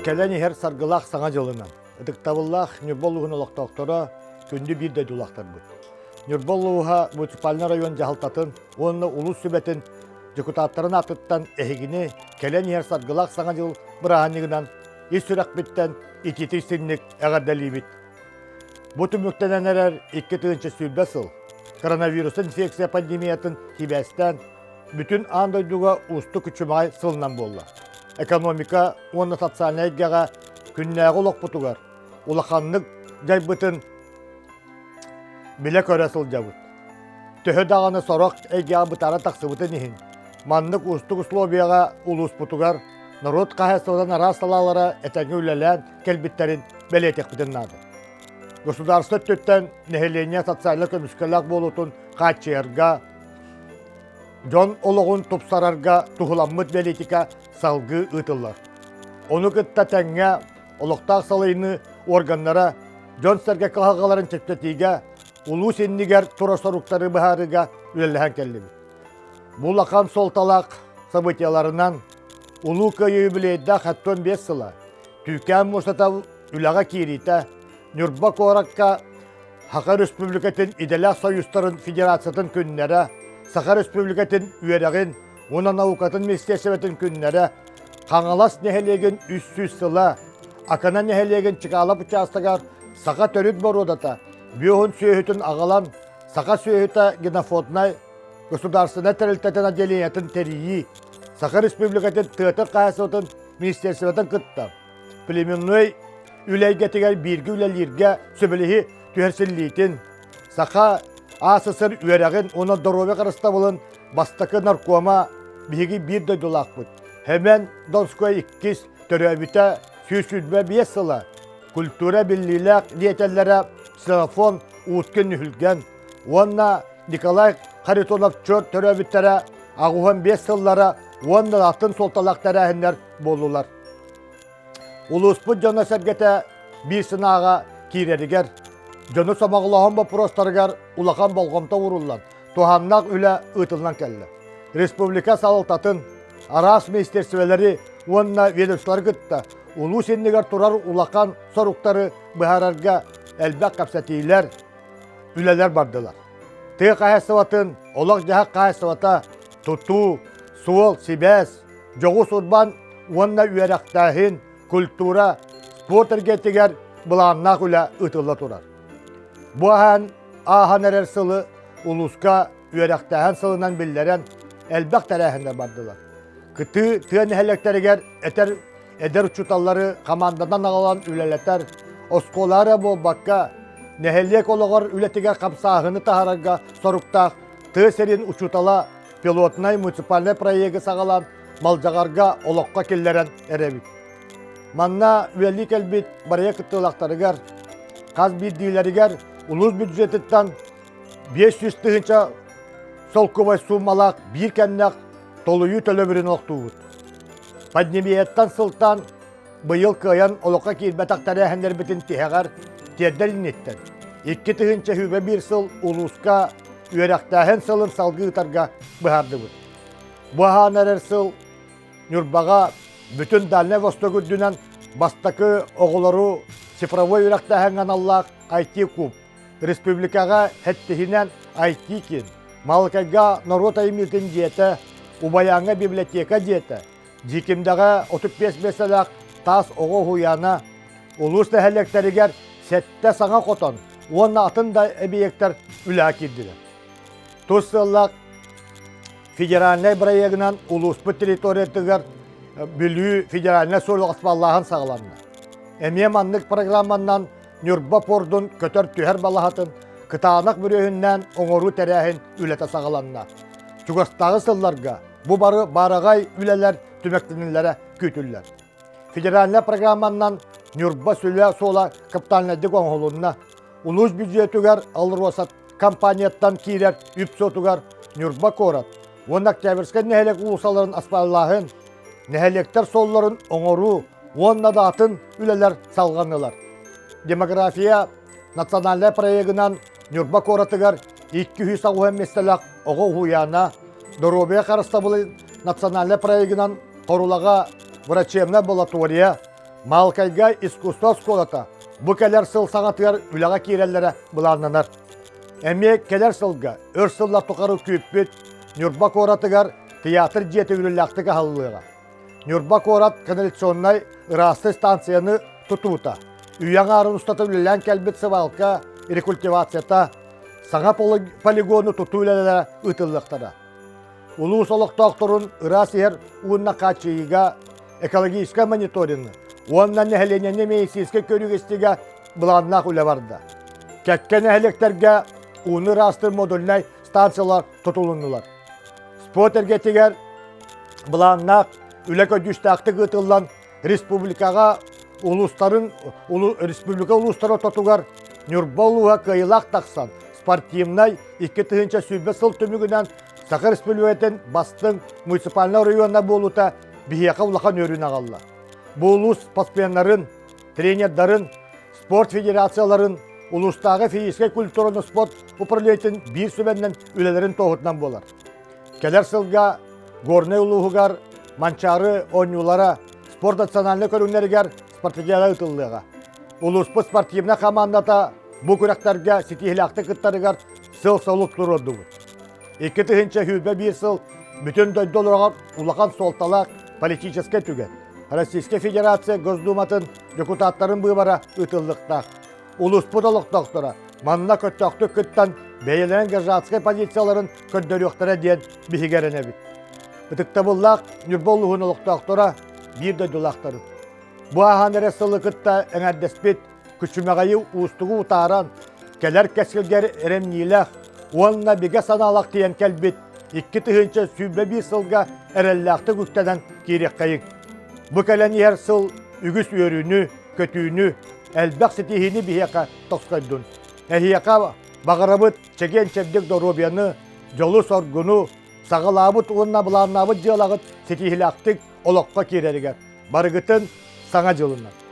Кэлэн иһэр саргылаах Саҥа дьылынан ытыктабыллаах Ньурба улууһун олохтоохторо күндү биир дойдулаахтарбыт. Ньурба улууһа муниципальнай район дьаһалтатын уонна улуус сүбэтин дьокутааттарын аатыттан эһигини кэлэн иһэр саргылаах Саҥа дьыл бырааһынньыгынан ис сүрэхпиттэн итиитик-истиҥник эҕэрдэлиибит. Бу түмүктэнэн эрэр 2020 сыл коронавирус инфекция пандемиятын сибээстээн бүтүн аан дойдуга уустук күчүмэҕэй сылынан буолла. Экономика уонна социальнай эйгэҕэ күннээҕи олохпутугар улаханнык дьайбытын билэ-көрө сылдьабыт. Төһө даҕаны сорох эйгэҕэ бытаара тахсыбытын иһин, маннык уустук условияҕа улууспутугар норуот хаһаайыстыбатын араас салаалара этэҥҥэ үлэлээн кэлбиттэрин бэлиэтиэхпитин наада. Государство өттүттэн нэһилиэнньэ социальнай көмүскэллээх буолуутун хааччыйарга, дьон олоҕун тупсарарга туһуламмыт бэлиитикэ салгыы ыытыллар. Ону кытта тэҥҥэ олохтоох салайыныы органнара дьон-сэргэ кыһалҕаларын чэпчэтиигэ, улуус иннигэр турар соруктары быһаарыыга үлэлэһэн кэллибит. Бу улахан суолталаах событиеларынан Улуу Кыайыы юбилейдаах 75 сыла, Түүкээн муостата үлэҕэ киириитэ, Ньурба куоракка Саха Республикатын идэлээх союзтарын федерациятын күннэрэ, Саха Республикатын үөрэҕин уонна наукатын министиэристибэтин күннэрэ, Хаҥалас нэһилиэгин 300 сыла, Акана нэһилиэгин Чыкаалап учаастагар саха төрүт боруодата бүөһүн сүөһүтүн аҕалан саха сүөһүтэ генофонднай государственнай тэрилтэтин отделениетын тэрийии, Саха Республикатын тыатын хаһаайыстыбатын министерствотын кытта племенной үлэ эйгэтигэр бииргэ үлэлииргэ сөбүлэһии түһэрсиллиитин, Саха АССР үөрэҕин уонна доруобуйа харыстабылын бастакы наркома биһиги биир дойдулаахпыт. Хэмэн Донской иккис төрөөбүтэ 125 сыла культура биллиилээх диэтэллэрэ Ксенофон Уткин Нүһүлгэн уонна Николай Харитонов Чор төрөөбүттэрэ 85 сыллара уонна атын суолталаах тэрээһиннэр буоллулар. Улууспут дьоно-сэргэтэ биир санааҕа киирэригэр, дьону сомоҕолооһун боппуруостарыгар улахан болҕомто ууруллан, туһааннаах үлэ ыытыллан кэллэ. Республика салалтатын, араас министерстволары уонна ведомстволары кытта улуус иннигэр турар улахан соруктары быһаарарга элбэх кэпсэтиилэр, үлэлэр бардылар. Тыа хаһаайыстыбатын, олох-дьаһах хаһаайыстыбата, тутуу, суол, сибээс, дьоҕус урбаан уонна үөрэхтээһин, культура, спорт эргэтигэр былааннаах үлэ ыытылла турар. Бу аһаан ааһан эрэр сылы улууска үөрэхтээһин сылынан биллэрэн элбэх тэрээһиннэр бардылар. Кытыы тыа нэһилиэктэригэр этэр эдэр учууталлары хамаанданан аҕалан үлэлэтэр, оскуола эрэ буолбакка, нэһилиэк олоҕор үлэтигэр хамсааһыны таһаарарга соруктаах тыа сирин учуутала пилотнай муниципальнай проегы саҕалаан Малдьаҕарга олоххо киллэрэн эрэбит. Манна үлэлии кэлбит барыйа кыттыылаахтарыгар хас биирдиилэригэр улуус бюджетыттан 500 тыһыынча солкуобай сууммалаах биир кэмнээх толуйуу төлөбүрүн олохтуубут. Пандемияттан сылтаан быйыл кыайан олоххо киирбэтэх тэрээһиннэрбитин тиһэҕэр тиэрдэр инниттэн 2021 сыл улууска үөрэхтээһин сылын салгыы ыытарга быһаардыбыт. Бу аһаан эрэр сыл Ньурбаҕа бүтүн Дальнай Восток үрдүнэн бастакы оҕолору цифровой үөрэхтээһиҥҥэ аналлаах IT-куб, республикаҕа сэттиһинэн IT-киин, Малыкайга норуот айымньытын дьиэтэ, Убайааҥҥа библиотека дьиэтэ, Дьиикимдэҕэ 35 миэстэлээх таас оҕо уһуйаана, улуус нэһилиэктэригэр сэттэ саҥа хотон уонна атын да эбийиэктэр үлэҕэ киирдилэр. Тус сыаллаах федеральнай бырайыагынан улууспут территориятыгар Бүлүү федеральнай суол аспаллааһын саҕаланна. Эмиэ маннык программанан Ньурба пордун көтөр-түһэр балаһатын кытаанах бүрүөһүннээн оҥоруу тэрээһин үлэтэ саҕаланна. Чугастааҕы сылларга бу бары баараҕай үлэлэр түмэктэниллэрэ күүтүллэр. Федеральнай программанан Ньурба сүлэ суола капитальнайдык оҥоһулунна. Улуус бюджетыгар АЛРОСА компанияттан киирэр үп суотугар Ньурба куорат уонна Октябрьскай нэһилиэк уулуссаларын асфальлааһын, нэһилиэктэр суолларын оҥоруу уонна да атын үлэлэр салҕаннылар. Демография национальнай проегынан Ньурба куоратыгар 280 миэстэлээх оҕо уһуйаана, доруобуйа харыстабылын национальнай проегынан Хорулаҕа врачебнай амбулатория, Маалкайга искусство оскуолата бу кэлэр сыл саҥатыгар үлэҕэ киирэллэрэ былааннанар. Эмиэ кэлэр сылга өр сыллар тухары күүппүт Ньурба куоратыгар театр дьиэтэ үөрүүлээхтик аһыллыаҕа. Ньурба куорат канализационнай ыраастыыр станцияны тутуута, үйэ аҥаарын устата үлэлээн кэлбит сыбаалка рекультивацията, саҥа полигону тутуу үлэлэрэ ыытыллыахтара. Улуус олохтоохторун ыраас иһэр уунна хааччыйыыга экологическай мониторины уонна нэһилиэнньэни медицинскэй көрүүгэ-истиигэ былааннаах үлэ барда. Кэккэ нэһилиэктэргэ ууну ыраастыыр модульнай станциялар тутулуннулар. Спорт эргэтигэр былааннаах үлэ көдьүүстээхтик ыытыллан республикаҕа улуустарын республика улуустара ортотугар Ньурба улууһа кыайыылаах тахсан спортивнай 2020 сыл түмүгүнэн Саха Республикатын бастыҥ муниципальнай оройуона буолуута биһиэхэ улахан үөрүүнү аҕалла. Бу улуус спортсменнарын, тренердарын, спорт федерацияларын, улуустааҕы физическэй культураны спорт управлениетын биир сүбэннэн үлэлэрин туоһутунан буолар. Кэлэр сылга Горнай улууһугар Манчаары оонньуулара спорт национальнай көрүҥнэригэр спартакиада ыытыллыаҕа. Улууспут спортивнай хамаандата бу күрэхтэргэ ситиһиилээхтик кыттарыгар сыл-солук туруордубут. 2021 сыл бүтүн дойду олоҕор улахан суолталаах политическай түгэн. Российскай Федерация Госдуматын дьокутааттарын быыбара ыытыллыахтаах. Улууспут олохтоохторо манна көттөөхтүк кыттан бэйэлэрин гражданскай позицияларын көрдөрүөхтэрэ диэн биһиги эрэнэбит. Ытыктабыллаах Ньурба улууһун олохтоохторо биир дойдулаахтарым. Бу ааһан эрэ сылы кытта эҥэрдэспит күчүмэҕэйи уустугу утааран, кэлэр кэскилгэр эрэмньилээх уонна бигэ санаалаах тиийэн кэлбит 2021 сылга эрэллээхтик үктэнэн киириэххэйиҥ. Бу кэлэн иһэр сыл үгүс үөрүүнү, көтүүнү, элбэх ситиһиини биһиэхэ тосхойдун. Эһиэхэ баҕарабыт чэгиэн-чэбдик доруобуйаны, дьолу-соргуну, саҕалаабыт уонна былааннаабыт дьыалаҕыт ситиһиилээхтик олоххо киирэригэр. Барыгытын Саҥа дьылынан!